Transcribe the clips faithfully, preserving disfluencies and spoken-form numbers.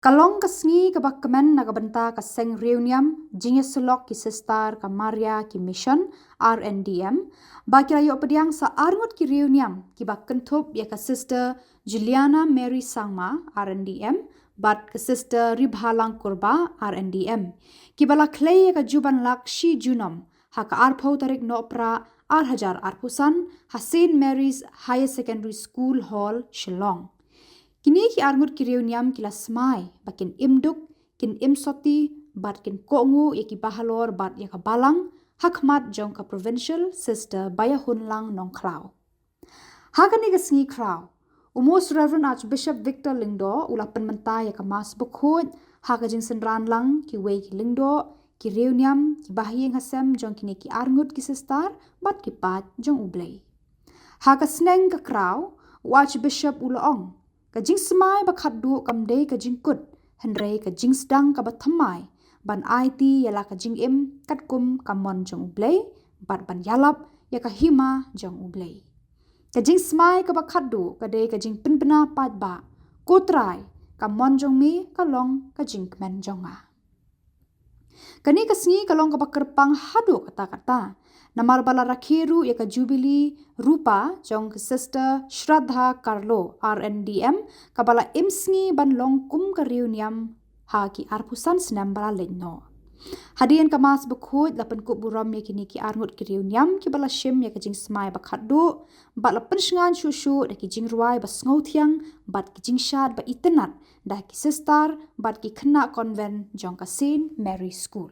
Ka long ka sngi kaba kmen na ka bynta ka seng riewniam jingïasyllok ki sister ka Maria ki Mission, R N D M, ba ki la ïoh pdiang sa arngut ki riewniam kiba kynthup ïa ka Sister Juliana Mary Sangma, R N D M, bad ka Sister Ribhalang Kurbah, R N D M, kiba la khlei ïa ka juban lak shi junom ha ka arphew tarik Nohprah ar hajar arphew san ha Saint Mary's Higher Secondary School Hall, Shillong. Kine ki arngut ki riewniam ki la smai ba kin im duk, kin im soti, bad kin kohnguh ïa ki bahalor bad ïa ka balang ha khmat jong ka Provincial Sister Baïahunlang Nongkhlaw. Ha kane ka sngi khraw, u Most Reverend Archbishop Victor Lyngdoh u la pynmynta ïa ka Mass Bakhuid ha ka jingsynran lang kiwei ki lyngdoh, ki riewniam, ki bahaïing hasem jong kine ki arngut ki sister bad ki paid jong U Blei. Ha ka sneng ka kraw, u Archbishop u la ong, ka jingsmai ba khatduh kam dei ka jingkut, hynrei ka jingsdang kaba thymmai ban aiti ïa la ka jingim katkum ka mon jong U Blei, bad ban ïalap ïa ka hima jong U Blei. Ka jingsmai kaba khatduh ka dei ka jingpynbna paidbah, Ko Trai, ka mon jong me ka long ka jingkmen jong nga. Kane ka sngi ka long kaba kyrpang haduh katta katta, namar ba la rakhe ruh ïa ka Jubilee Rupa jong ka Sister Shraddha Carlo, R N D M, kaba la im sngi ban long kum ka riewniam ha ki arphew san snem ba la leit noh. Hadien ka Mass Bakhuid la pynkup burom ïa kine ki arngut ki riewniam kiba la shim ïa ka jingsmai ba khatduh, bad la pynshngaiñ shuh shuh da ki jingrwai ba sngewthiang bad ki jingshad ba itynnad da ki sister bad ki khynnah convent jong ka Saint Mary School.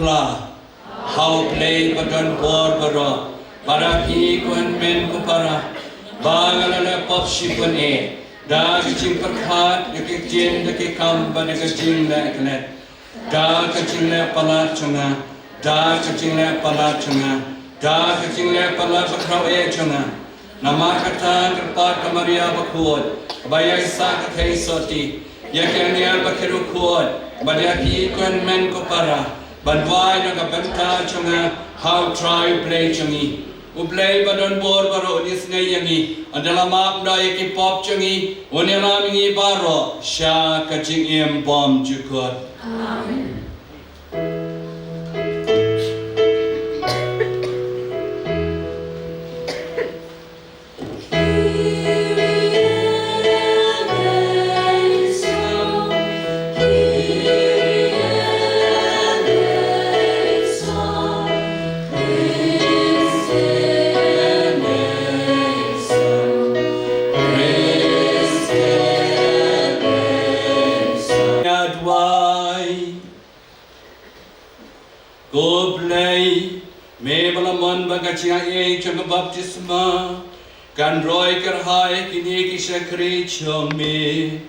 Phla, ha U Blei ba don bor baroh, ba da phi ko hynmen ko para, ba nga la leh pop shibun eh, da ka jingpyrkhat, da ka ktien, da ka kam, bad da ka jingleh klet. Da ka jingleh palat jong nga, da ka jingleh palat jong nga, da ka jingleh palat bakhraw eh jong nga. Namar kata kyrpad ka Maria bakhuid, kaba ïai sah kynthei sotti, ïa ki angel ba ki riewkhuid, bad ïa phi ko hynmen ko para, ban wai na ka bynta jong nga ha U Trai U Blei jong ngi. U Blei ba don bor baroh un isynei ïa ngi, un da la map noh ïa ki pop jong ngi, un ïalam ïa ngi baroh sha ka jingim bymjukut. Amen. Ko Blei, me ba la mon bad ka jingaiei jong ka baptisma, kan roi kyrhai kine ki shakri jong me,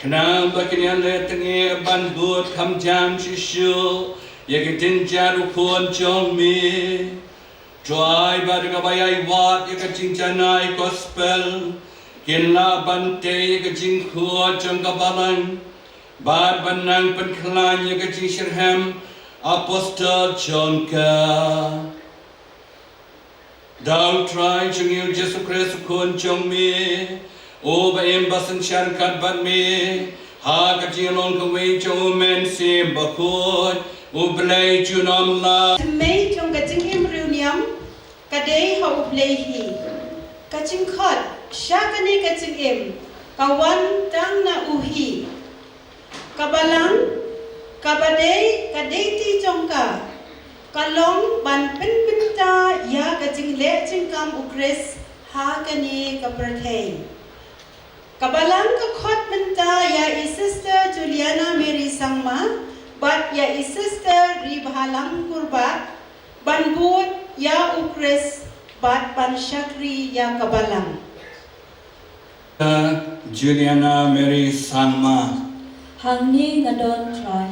khnang ba kin ïaleh tyngeh ban bud kham jam shisha ïa ka jingjia u Khun jong me. To ai ba da kaba ïai wad ïa ka jingjanai gospel, kin lah ban tei ïa ka jingkhuid jong ka balang, bad ban nang pynkhlaiñ ïa ka jingshitrhem apostol jong ka. Da U Trai jong ngi U Jisu Khrist U Khun jong me, uba im bad synshar ryngkat bad me ha ka jinglong kawei jong U Mynsiem Bakhuid, U Blei junom lang. Thymmei jong ka jingim riewniam ka dei ha U Blei hi. Ka jingkhot sha kane ka jingim ka wan tang na u hi. Ka balang, kaba dei ka deiti jong ka, ka long ban pynbynta ïa ka jingleh jingkam U Khrist ha kane ka pyrthei. Ka balang ka khot mynta ïa i Sister Juliana Mary Sangma bad ïa i Sister Ribhalang Kurbah ban bud ïa U Khrist Bad ban shakri ïa ka balang. Juliana Mary Sangma. Hangne nga don Trai.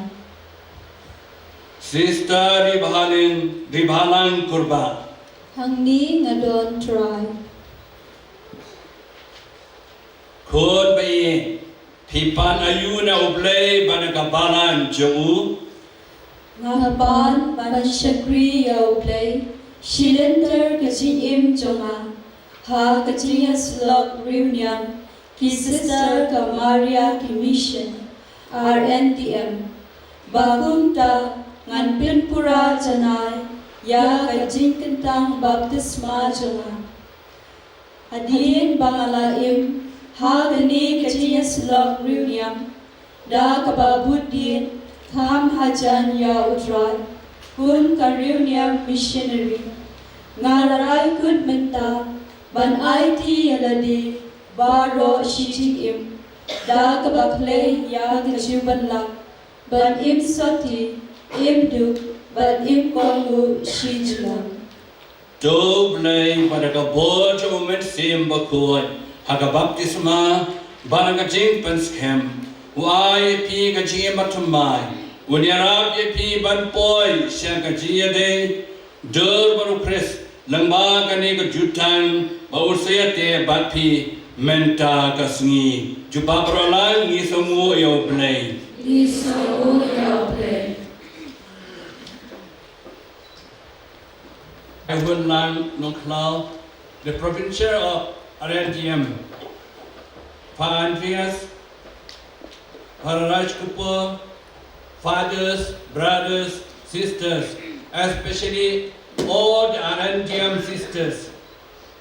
Sister Ribhalin, Ribhalang Kurbah. Hangne nga don Trai. Khun ba ïeit, phi pan aïu na U Blei bad na ka balang jong u? Nga pan ban shakri ïa U Blei, shi lynter ka jingim jong nga, ha ka jingïasyllok riewniam, ki sister ka Maria ki mission, R N D M. Ba kumta ngan pynpura janai ïa ka jingkyntang baptisma jong nga. Hadien ba nga la im ha kane ka jingïasyllok riewniam, da kaba bud dien kham hajan ïa U Trai kum ka riewniam missionary, nga la rai kut mynta ban aiti ïa lade baroh shi jingim, da kaba khlei ïa ka jingwan lang ban im sati, im duk, ban im kohnguh shi jingnang. To U Blei, bad da ka bor jong U Mynsiem Bakhuid, ha ka baptisma bad ha ka jingpynskhem, u ai ïa phi ka jingim bathymmai, un ïarap ïa phi ban poi sha ka jingïadei dur bad U Khrist, lyngba kane ka jutang ba u sa ïateh bad phi mynta ka sngi. Jubab baroh lang, ngi sngewnguh ïa U Blei. Ngi sngewnguh ïa U Blei. Ai Hun Lang Nongkhlaw, the provincial of R N D M, Pa Andreas, Para Rajkupur, fathers, brothers, sisters, especially all the R N D M sisters,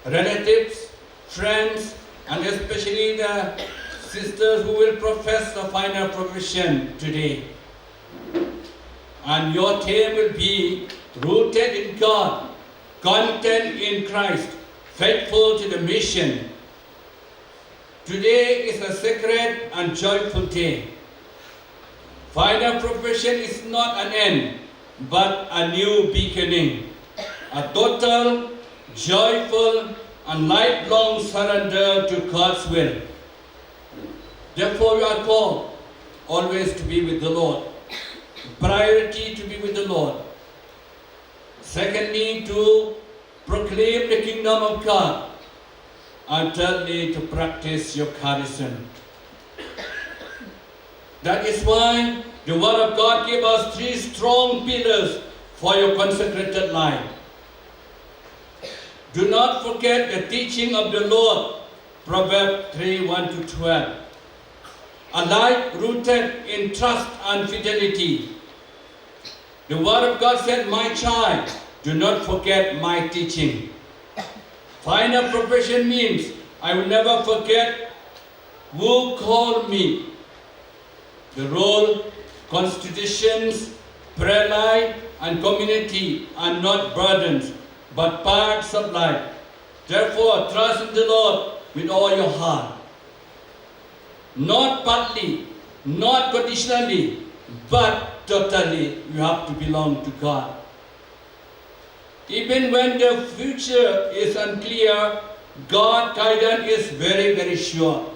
relatives, friends, and especially the sisters who will profess the final profession today. And your theme will be rooted in God, content in Christ, faithful to the mission. Today is a sacred and joyful day. Final profession is not an end, but a new beginning, a total, joyful, and lifelong surrender to God's will. Therefore, we are called always to be with the Lord, priority to be with the Lord. Secondly, to proclaim the kingdom of God. And thirdly, to practice your charism. That is why the Word of God gave us three strong pillars for your consecrated life. Do not forget the teaching of the Lord, Proverbs three one to twelve. A life rooted in trust and fidelity. The Word of God said, "My child, do not forget my teaching." Final profession means, "I will never forget who called me." The role, constitutions, prayer life, and community are not burdens, but parts of life. Therefore, trust in the Lord with all your heart. Not partly, not conditionally, but totally, you have to belong to God. Even when the future is unclear, God guidance is very, very sure.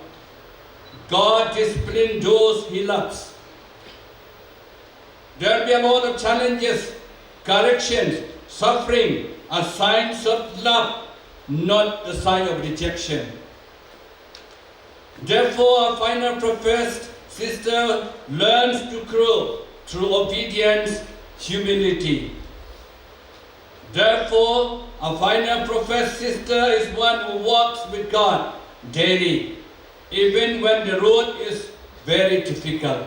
God discipline those he loves. There will be a lot of challenges, corrections, suffering are signs of love, not the sign of rejection. Therefore, a final professed sister learns to grow through obedience, humility. Therefore, a final professed sister is one who walks with God daily, even when the road is very difficult.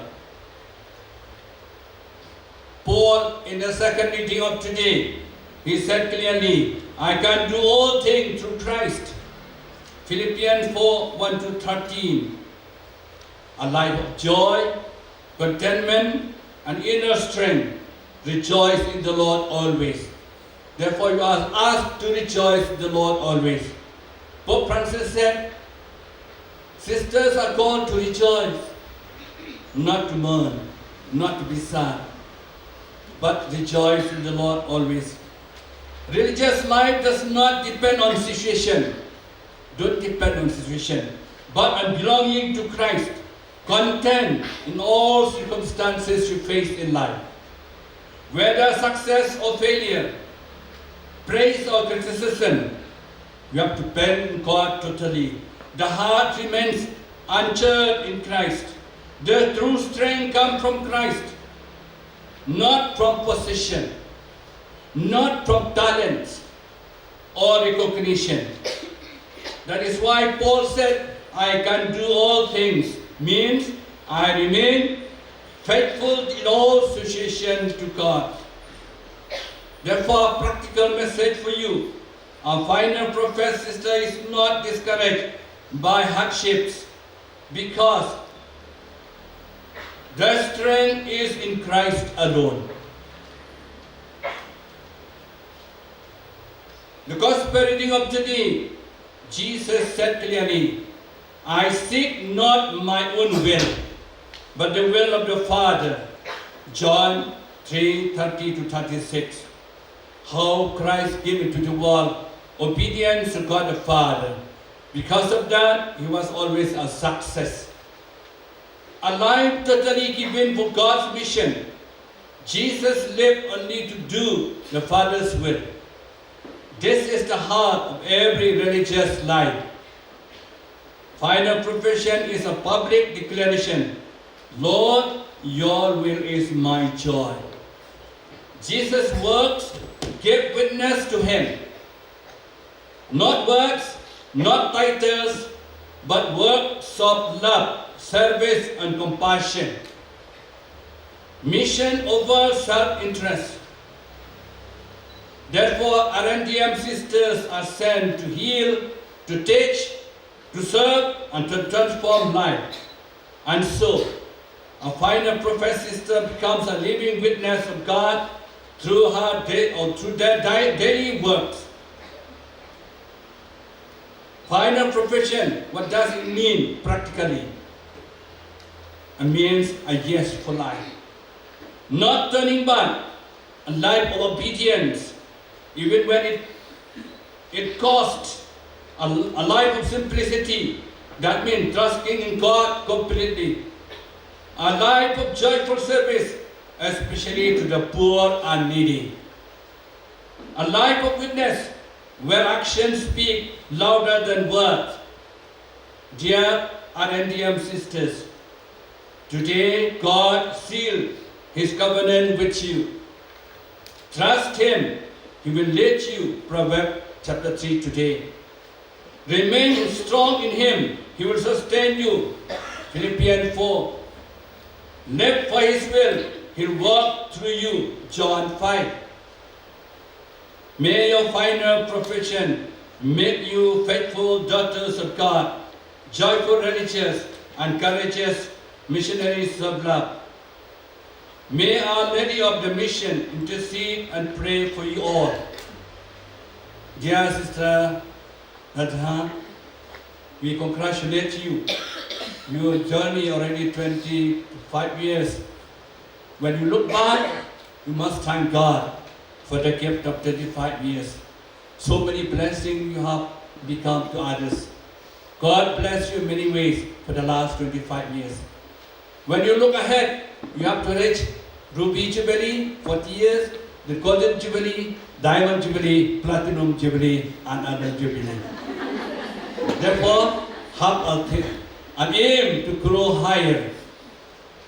Paul, in the second reading of today, he said clearly, "I can do all things through Christ." Philippians four one to thirteen. A life of joy, contentment, and inner strength. Rejoice in the Lord always. Therefore, you are asked to rejoice in the Lord always. Pope Francis said, "Sisters are called to rejoice, not to mourn, not to be sad, but rejoice in the Lord always." Religious life does not depend on situation, don't depend on situation, but on belonging to Christ, content in all circumstances you face in life. Whether success or failure, praise or criticism, you have to depend on God totally. The heart remains anchored in Christ. The true strength comes from Christ, not from position, not from talents or recognition. That is why Paul said, "I can do all things," means I remain faithful in all situations to God. Therefore, a practical message for you. A pioneer prophet sister is not discouraged by hardships because their strength is in Christ alone. The gospel reading of today, Jesus said clearly, "I seek not my own will, but the will of the Father." John three thirty to thirty-six. How Christ came into the world, obedience to God the Father. Because of that, he was always a success. A life totally given for God's mission. Jesus lived only to do the Father's will. This is the heart of every religious life. Final profession is a public declaration, "Lord, your will is my joy." Jesus' works give witness to him. Not words, not titles, but works of love, service, and compassion. Mission over self-interest. Therefore, R N D M sisters are sent to heal, to teach, to serve, and to transform life. And so, a final professed sister becomes a living witness of God through her day or through their di- daily works. Final profession, what does it mean practically? It means a yes for life. Not turning back, a life of obedience, even when it, it costs a, a life of simplicity. That means trusting in God completely. A life of joyful service, especially to the poor and needy. A life of witness, where actions speak louder than words. Dear R N D M sisters, today God sealed his covenant with you. Trust him, he will lead you. Proverbs chapter three today. Remain strong in him, he will sustain you. Philippians four. Live for his will, he'll work through you. John five. May your final profession make you faithful daughters of God, joyful religious, and courageous missionaries of love. May Our Lady of the Mission intercede and pray for you all. Dear Sister Radha, we congratulate you. Your journey already twenty-five years. When you look back, you must thank God for the gift of twenty-five years. So many blessings you have become to others. God bless you in many ways for the last twenty-five years. When you look ahead, you have to reach Ruby Jubilee, forty years, the Golden Jubilee, Diamond Jubilee, Platinum Jubilee, and other Jubilee. Therefore, have a th- an aim to grow higher.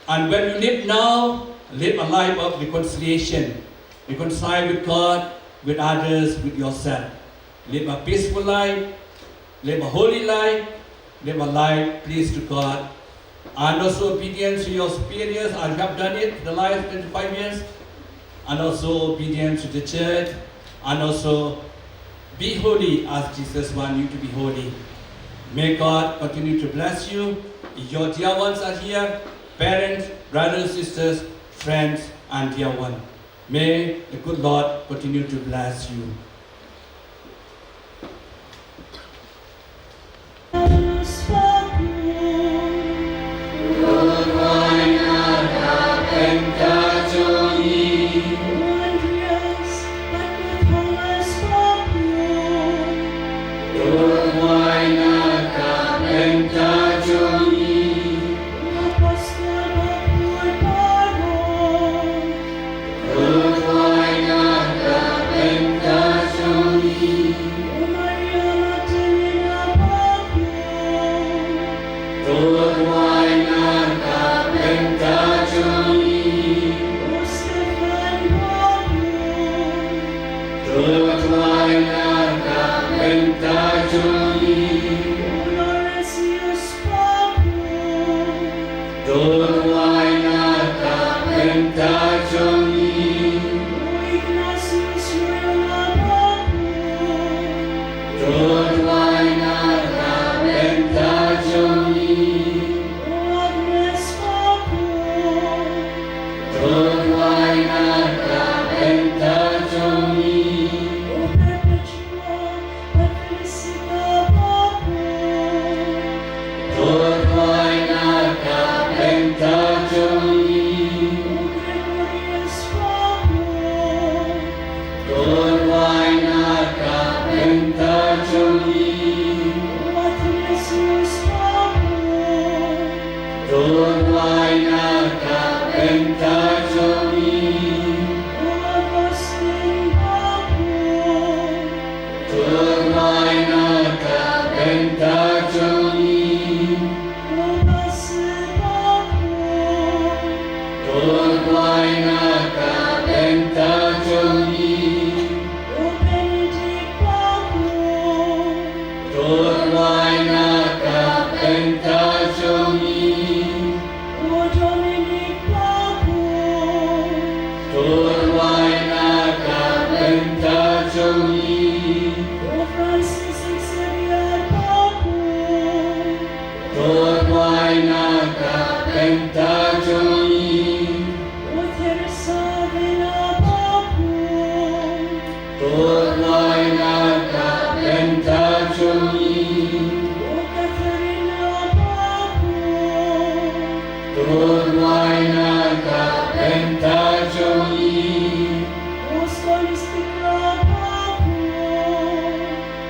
And when you live now, live a life of reconciliation. Reconcile with God, with others, with yourself. Live a peaceful life, live a holy life, live a life pleased to God. And also obedience to your superiors, as you have done it the last twenty-five years. And also obedience to the church, and also be holy as Jesus wants you to be holy. May God continue to bless you. Your dear ones are here, parents, brothers, sisters, friends, and dear one. May the good Lord continue to bless you. Khwai na ka bynta jong ngi. U Apostol Bakhuid baroh. To khwai na ka bynta jong ngi. U Maria Magdalena bakhuid. To khwai na ka bynta jong ngi. U Stephan bakhuid. To khwai na ka bynta jong ngi. U Laurentius bakhuid. To khwai na ka bynta jong ngi. U Ignatius Loyola bakhuid. To khwai na ka bynta jong ngi. U Agnes bakhuid. To khwai na ka bynta jong ngi. U Perpetua bad Felicita bakhuid. To khwai na ka bynta jong ngi. U Gregorius bakhuid. To khwai na ka bynta jong ngi. U Athanasius bakhuid. To khwai na ka bynta jong ngi. U Augustine bakhuid. To khwai na ka bynta jong ngi. U Basil bakhuid. To khwai na ka bynta jong ngi. U Benedict bakhuid. To khwai na ka bynta jong ngi. U Dominic bakhuid. To khwai na ka bynta jong ngi. U Francis Xavier bakhuid. To khwai na ka bynta jong ngi. U Teresa Avila bakhuid. To khwai na ka bynta jong ngi. U Katharina bakhuid. To khwai na ka bynta jong ngi. U Skolastika bakhuid.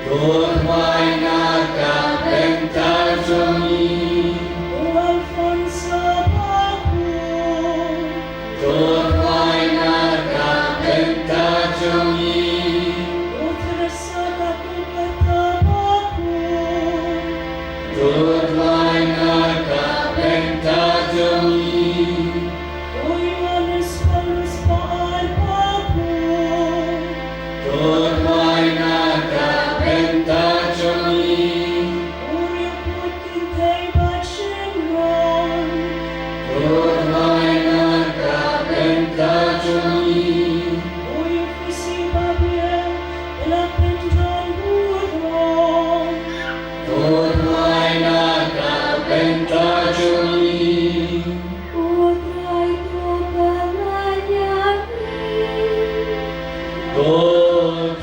To khwai na ka bynta jong ngi. U Alfonso bakhuid. To khwai na ka bynta jong ngi. U Teresa Calcutta bakhuid. To khwai na ka bynta jong ngi. U Johannes Paulus ba ar bakhuid. To khwai na ka bynta jong ngi. U Riewkhuid Kynthei bad Shynrang. To khwai na ka bynta jong ngi. U Euphrasy Babier, Elakhlynton Burom. To khwai na ka bynta jong ngi. Ko Trai to pynlait ïa ngi. Ko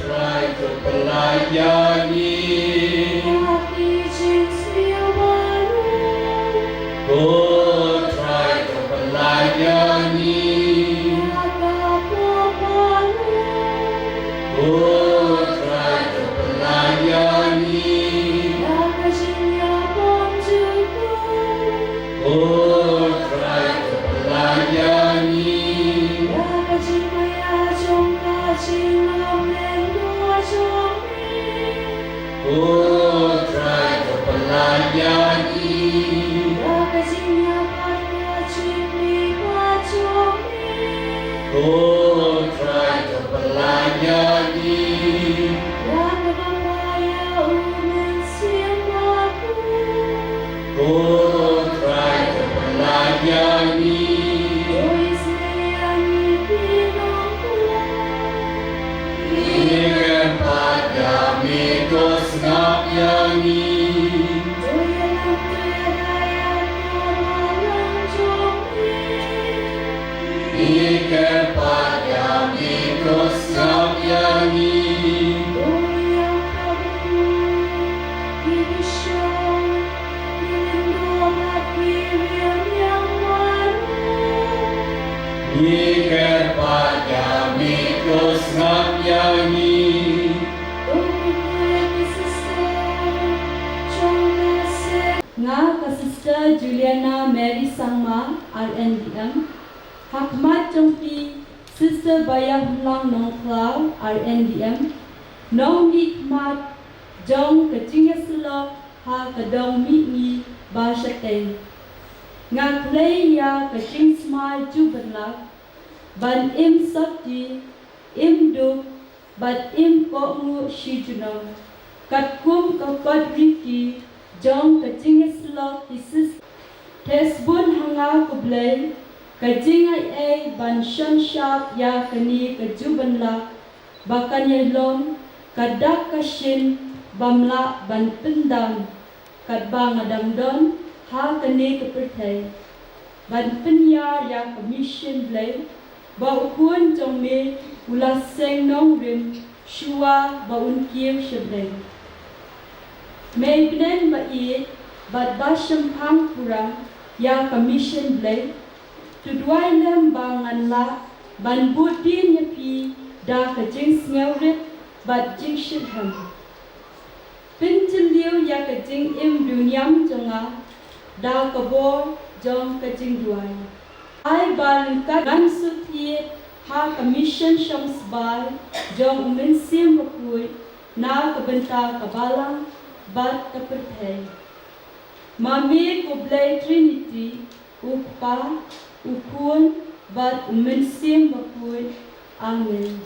Trai to pynlait ïa ngi. Ïa ki jingsniew baroh. Ko Trai to pynlait ïa ngi. Ïa ka pop baroh. Ko Trai to pynlait ïa ngi. Ïa ka jingïabam jong ngi. Ko Trai to pynlait ïa ngi. Ïa ka jingmaïa jong ka jinglong lyngdoh jong ngi. Ko Trai to pynlait ïa ngi. Ïa ka jingïabat ka jingmihpat jong ngi. Ko Trai to pynlait ïa ngi. Ïa ka bam ïa u Mynsiem Bakhuid. Ko Trai to pynlait ïa ngi. To isynei ïa ngi ki nongkynmaw. Ngi kyrpad ïa me, to sngap ïa ngi. To ïalam to ïada ïa ka balang jong me. Ngi kyrpad ïa me, to sngap ïa ngi. To ïa ka bynta ki bishop, ki lyngdoh bad ki riewniam baroh. Ngi kyrpad ïa me, to sngap ïa ngi. To kyntu ïa ki sister, Nga ka Sister Juliana Mary Sangma, R N D M. Ha khmat jong phi Sister Baiahunlang Nongkhlaw, R N D M, nongmihkhmat jong ka jingïasyllok ha ka dong mihngi ba shatei. Nga khlei ïa ka jingsmai jubanlak ban im sopti, im duk, bad im kohnguh shi junom, katkum ka kot riti jong ka jingïasyllok ki sister. Te sbun ha nga ko Blei ka jingaiei ban shon shap ïa kane ka jubanlak ba kan ïai long ka dak ka shin bym lah ban pyndam, katba nga dang don ha kane ka pyrthei, ban pynïar ïa ka mission Blei ba u Khun jong me u la seng nongrim shuwa ba un kiew sha bneng. Mei bneng ba ïeit bad ba shemphang pura ïa ka mission Blei, to duwai lem ba ngan lah ban bud dien ïa phi da ka jingsngewrit bad jingshitrhem. Pynjylliew ïa ka jingim duniam jong nga da ka bor jong ka jingduwai. Ai ba ryngkat ngan shu thied ha ka mission shong sbai jong u Mynsiem Bakhuid na ka bynta ka balang bad ka pyrthei. Ma me ko Blei Trinity, u Kpa, u Khun, bad u Mynsiem Bakhuid. Amen.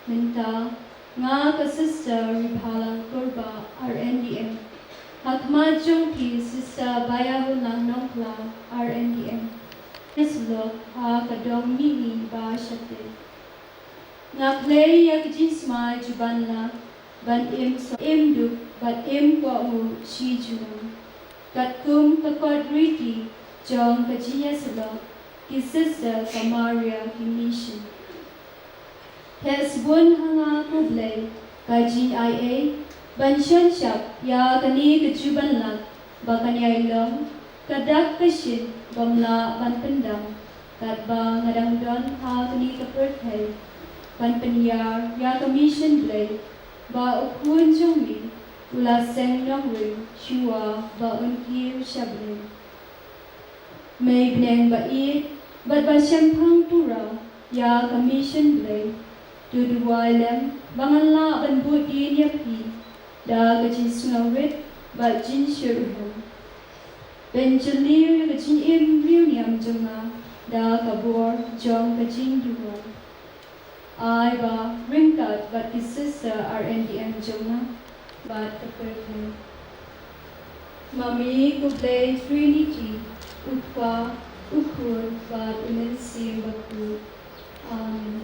Mynta nga ka Sister Ribhalang Kurbah, R N D M, ha khmat jong phi Sister Baiahunlang Nongkhlaw, R N D M, ïasyllok ha ka dong mihngi ba shatei. Nga khlei ïa ka jingsmai jubanlak ban im sopti, im duk bad im kohnguh shi junom, katkum ka kot riti jong ka jingïasyllok ki sister ka Maria ki mission. Te sbun ha nga ko Blei ka jingaiei ban shon shap ïa kane ka jubanlak ba kan ïai long ka dak ka shin bym lah ban pyndam, katba nga dang don ha kane ka pyrthei, ban pynïar ïa ka mission Blei ba u Khun jong me u la seng nongrim shuwa ba un kiew sha bneng. Mei bneng ba ïeit bad ba shemphang pura ïa ka mission Blei, to duwai lem ba ngan lah ban bud dien ïa phi da ka jingsngewrit bad jingshitrhem. Pynjylliew ïa ka jingim riewniam jong nga da ka bor jong ka jingduwai. Ai ba ryngkat bad ki sister R N D M jong nga bad ka pyrthei. Ma me ko Blei Trinity, u Kpa, u Khun bad u Mynsiem Bakhuid. Amen.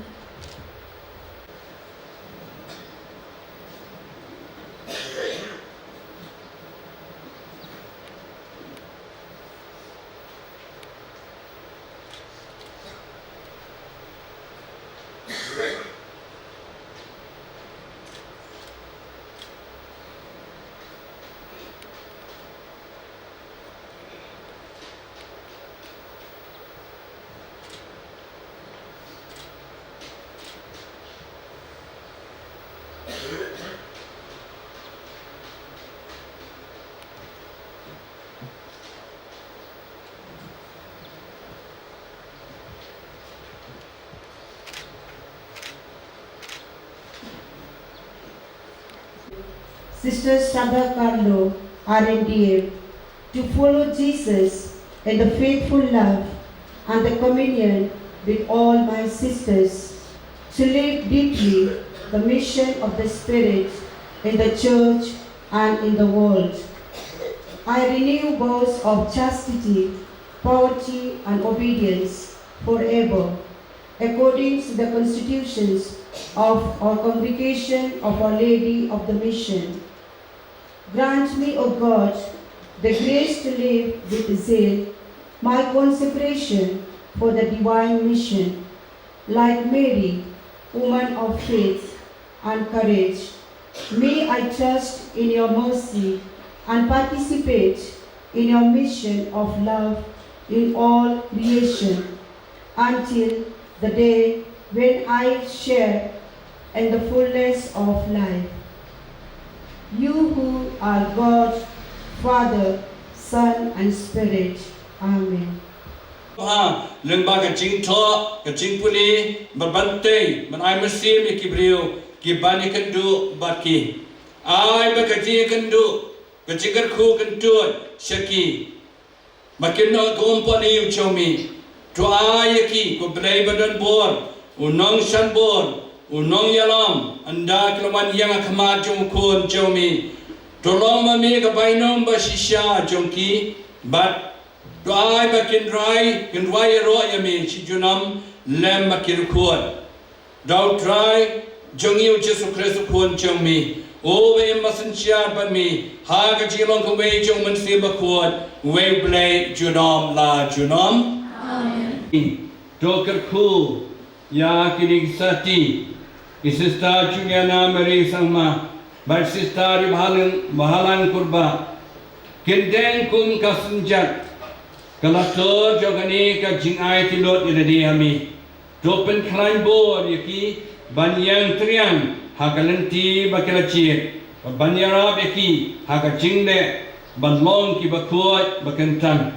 Sister Sandra Carlo, R N D M, to follow Jesus in the faithful love and the communion with all my sisters, to live deeply the mission of the Spirit in the church and in the world. I renew vows of chastity, poverty, and obedience forever, according to the constitutions of our Congregation of Our Lady of the Mission. Grant me, O God, the grace to live with zeal my consecration for the divine mission. Like Mary, woman of faith and courage, may I trust in your mercy and participate in your mission of love in all creation, until the day when I share in the fullness of life. You who are God Father, Son, and Spirit. Amen. Ha lyngba ka jingthoh, ka jingpule, ban ban tei, ban ai mynsiem ïa ki briew kiban ïakynduh bad ki. Ai ba ka jingïakynduh, ka jingkyrkhu kyntuid sha ki, ba kin long ka umphniang jong me. To ai ïa ki, ko Blei badonbor, u nongshanbor, u nongïalam, ynda ki la wan ïeng ha khmat jong u Khun jong me. To long ma me ka bainong bashisha jong ki, bad to ai ba kin rwai, kin rwai ïaroh ïa me shi junom lem bad ki riewkhuid. Da U Trai jong ngi U Jisu Khrist U Khun jong me, uba im ba synshar bad me ha ka jinglong kawei jong U Mynsiem Bakhuid, uwei U Blei junom la junom. Amen. To kyrkhu ïa kine ki sati, i Sister Juliana Mary Sangma bad Sister Ribhalang, Bhalang Kurbah, kin deng kum ka synjat ka la tur jong kane ka jingaiti lut ïa lade ha me. To pynkhlaiñ bor ïa ki ban ïeng triang ha ka lynti ba ki la jied, bad ban ïarap ïa ki ha ka jingleh ban long ki bakhuid bakyntang,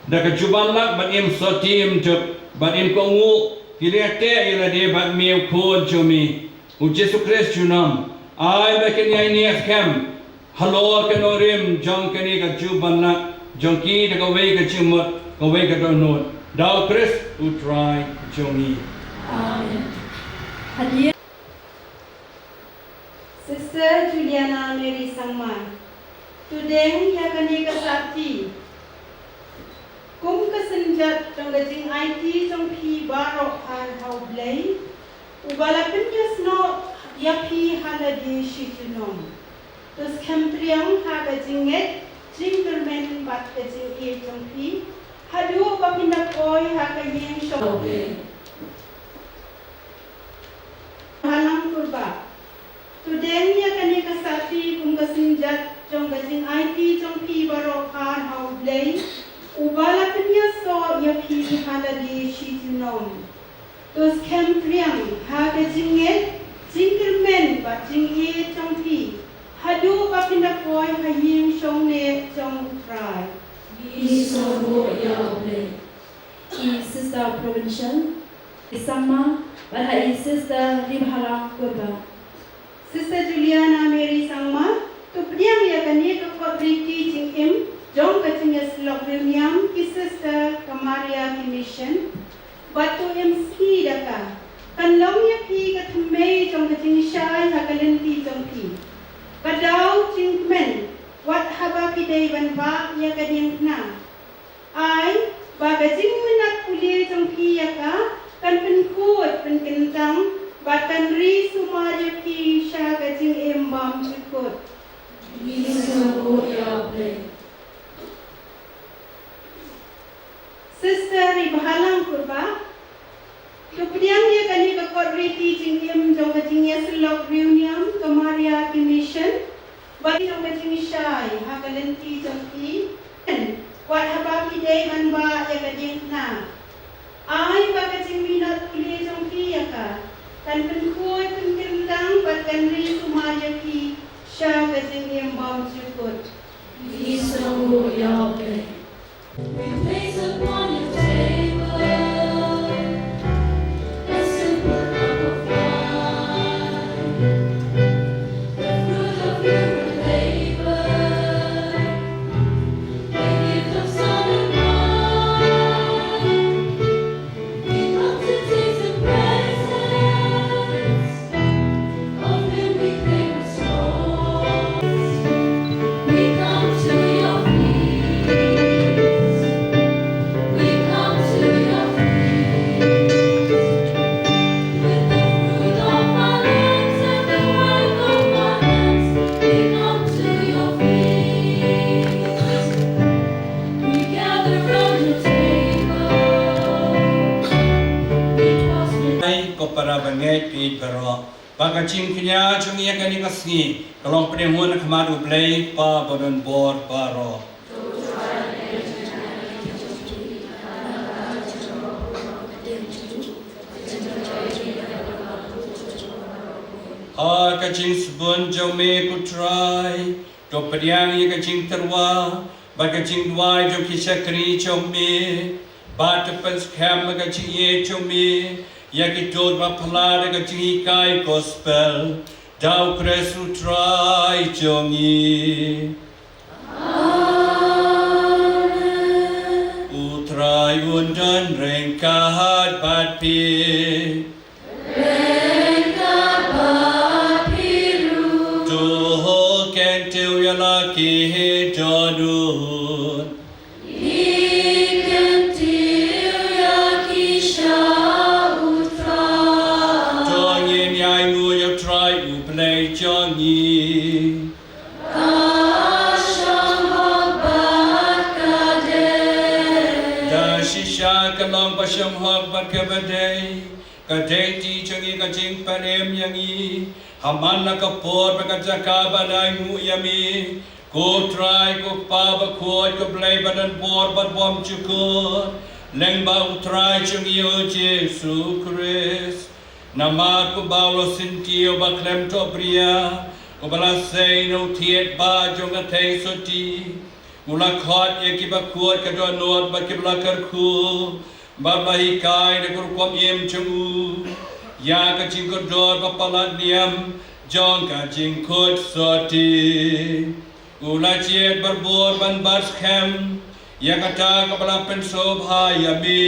da ka jubab lak bad im soti im duk bad im kohnguh, ki leh teh ïa lade bad me, U Khun jong me U Jisu Khrist junom. Ai ba kin ïaineh skhem halor ka nongrim jong kane ka jubab lak jong ki da kawei ka jingmut, kawei ka dohnud, da U Khrist U Trai jong ngi. Amen. Hadien Sister Juliana Mary Sangma, to deng ïa kane ka sati kum ka synjat jong ka jingaiti jong phi baroh ha U Blei, uba la pynïasnoh ïa phi ha lade shi junom. To skhem triang ha ka jingngeit, jingkyrmen bad ka jingïeit jong phi, haduh ba phin da poi ha ka ïing shong. Bhalang Kurbah, to deng ïa kane ka sati kum ka synjat jong ka jingaiti jong phi baroh ha U Blei, uba la pynïasnoh ïa phi ha lade shi junom. To skhem triang ha ka jingngeit, jingkyrmen bad jingïeit jong phi, haduh ba phin da poi ha ïing shong neh jong U Trai. Ngi sngewbha ïa U Blei. I Sister Provincial, i Sangma, bad ha i Sister Ribhalang Kurbah. Sister Juliana Mary Sangma, to pdiang ïa kane ka kot riti jingim jong ka jingïasyllok riewniam ki sister ka Maria ki mission, bad to im sngi da ka. Kan long ïa phi ka thymmei jong ka jingshai ha ka lynti jong phi. Ka daw jingkmen, wat haba phi dei ban bah ïa ka diengphna. Ai ba ka jingmynat pule jong phi ïa ka kan pynkhuid pynkyntang bad kan ri sumar ïa phi sha ka jingim bymjukut. Ngi sngewbha ïa U Blei. Sister Ribhalang Kurbah, to pdiang ïa kane ka kot riti jingim jong ka jingïasyllok riewniam ka Maria ki mission, bad jong ka jingshai ha ka lynti jong phi. Wat haba phi dei ban bah ïa ka diengphna. Ai ba ka jingmynat pule jong phi ïa ka kan pynkhuid pynkyntang bad kan ri sumar ïa phi sha ka jingim bymjukut. Ngi sngewbha ïa U Blei. We place upon your table a simple cup of wine, the fruit of human labor, the gift of sun and wine. We come to taste the presence of him we claim as Lord. We come to your feet. We come to your feet. With the fruit of our lips and the work of our hands, we come to your feet. We gather round your table. We pause with Ai ko para bangeit phi baroh. Ba ka jingkñia jong ngi ïa kane ka sngi ka long pdiang hun ha khmat U Blei Kpa badonbor baroh. Ha ka jingsbun jong me ko Trai, To pdiang ïa ka jingtyrwa bad ka jingduwai jong ki shakri jong me, bad to pynskhem ïa ka jingïeit jong me ïa kito kiba pynlait ïa ka jinghikai gospel. Da U Khrist U Trai jong ngi. Amen. U Trai un don ryngkat bad phi. Ryngkat bad phi ruh. To kyntiew ïa la ki dohnud. Ngi kyntiew ïa ki sha U Trai. To ngin ïainguh ïa U Trai U Blei jong ngi. Ka shong hok bad ka dei. Da shisha ka long ba shong hok bad kaba dei, ka dei ti jong ngi ka jingpynim ïa ngi ha man la ka por bad ka jaka ban ainguh ïa me, ko Trai, ko Kpa bakhuid, ko Blei badonbor bad bymjukut, lyngba U Trai jong ngi U Jisu Khrist. Namar kumba u la syntiew ba khlem thohbria, uba la sei na u thied ba jong ka theisotti, u la khot ïa kiba khuid ka dohnud bad kiba la kyrkhu, bad ba hikai da ka rukom im jong u ïa ka jingkordor ba palat niam jong ka jingkhuid sotti. U la jied barabor ban bat skhem ïa kata kaba la pynsngewbha ïa me,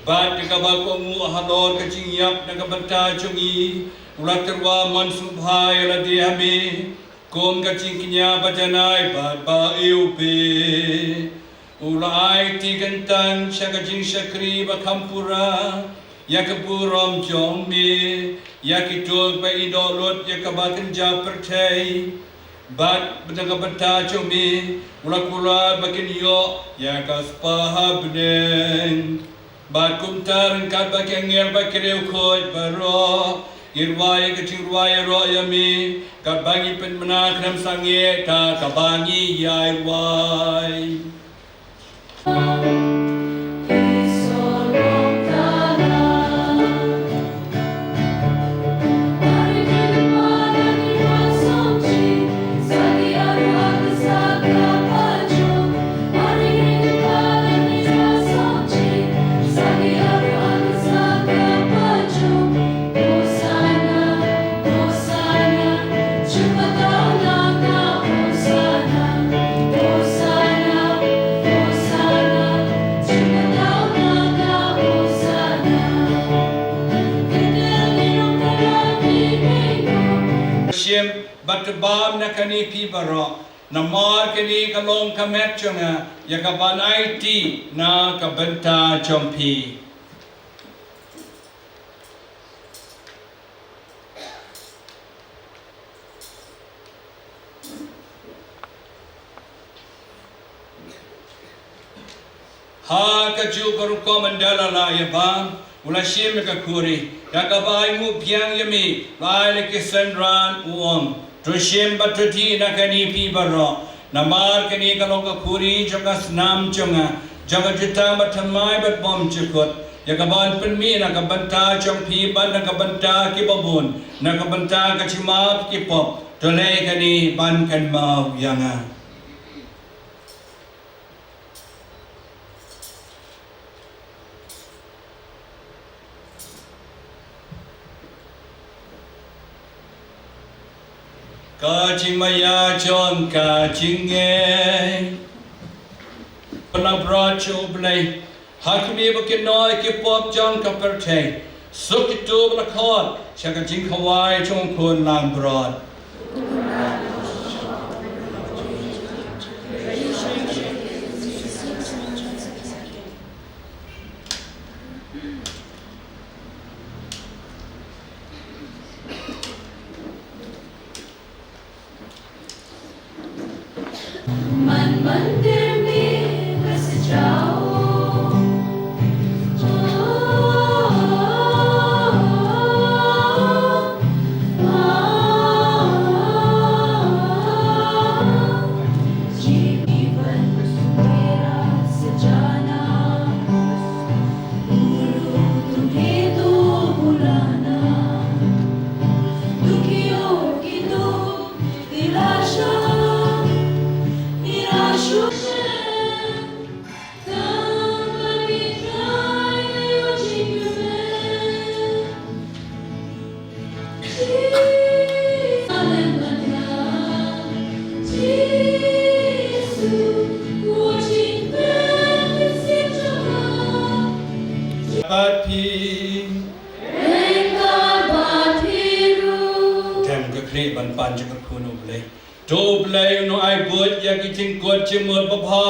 bad ïa kaba kohnguh halor ka jingïap na ka bynta jong ngi. U la tyrwa mon sngewbha ïa lade ha me kum ka jingkñia ba janai bad ba iwbih. U la aiti kyntang sha ka jingshakri ba kham pura ïa ka burom jong me, ïa kito kiba ïehnoh lut ïa kaba kynja pyrthei. Bad na ka bynta jong me u la kular ba kin ïoh ïa ka spah ha bneng. Bad kumta ryngkat bad ki angel bad ki riewkhuid baroh, ngi rwai ïa ka jingrwai ïaroh ïa me, katba ngi pynbna khlem sangeh da kaba ngi ïai rwai. Shim bad to bam na kane phi baroh, namar kane ka long ka met jong nga, ïa kaban aiti na ka bynta jong phi. Ha kajuh ka rukom ynda la lah ïa bam, u la shim ïa ka khuri, da kaba ainguh biang ïa me, u la ai ïa ki synran, u ong: To shim bad to dih na kane phi baroh, namar kane ka long ka khuri jong ka snam jong nga, jong ka jutang bathymmai bad bymjukut, ïa kaban pynmih na ka bynta jong phi bad na ka bynta kiba bun, na ka bynta ka jingmap ki pop. To leh kane ban kynmaw ïa nga. Ka jingmaïa jong ka jingngeit. Pynabra sha U Blei, ha khmih ba kin noh ïa ki pop jong ka pyrthei. Suk kito ba la khot sha ka jingkhawai jong U Khun langbrot. Phi. Ryngkat bad phi ruh. Dem ka khlieh ban pan jong ka khun U Blei. To U Blei un ai buit ïa ki jingkut jingmut babha.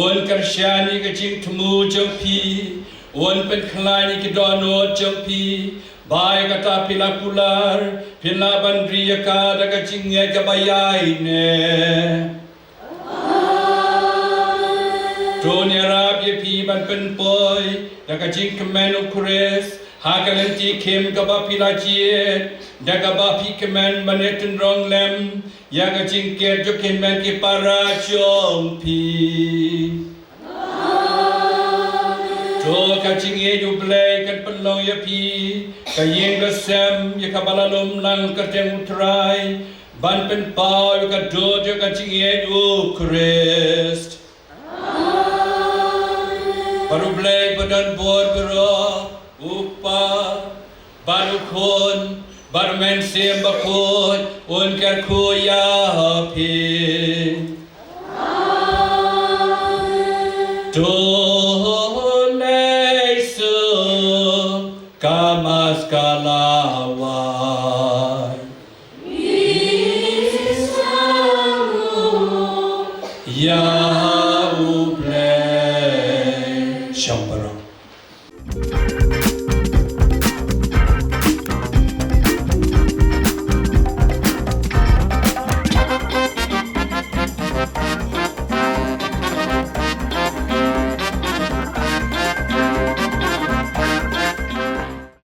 Un kyrshan ïa ka jingthmu jong phi. Un pynkhlaiñ ïa ki dohnud jong phi. Ba ïa kata phi la kular, phin lah ban ri ïa ka da ka jingngeit kaba ïaineh. To un ïarap ïa phi ban pynpoi da ka jingkmen U Khrist ha ka lynti khim kaba phi la jied, da kaba phi kmen ban ïatynrong lem ïa ka jingkit jong ki hynmen ki para jong phi. To ka jingïeit U Blei kan pynlong ïa phi ka ïing ka sem ïa kaba la lum lang kyrteng U Trai, ban pynpaw ïa ka dur jong ka jingïeit U Khrist. Bad U Blei ba don bor baroh, U Kpa, bad U Khun, bad U Mynsiem Bakhuid, un kyrkhu ïa phi. To leit suk ka Mass ka la wai. Ïa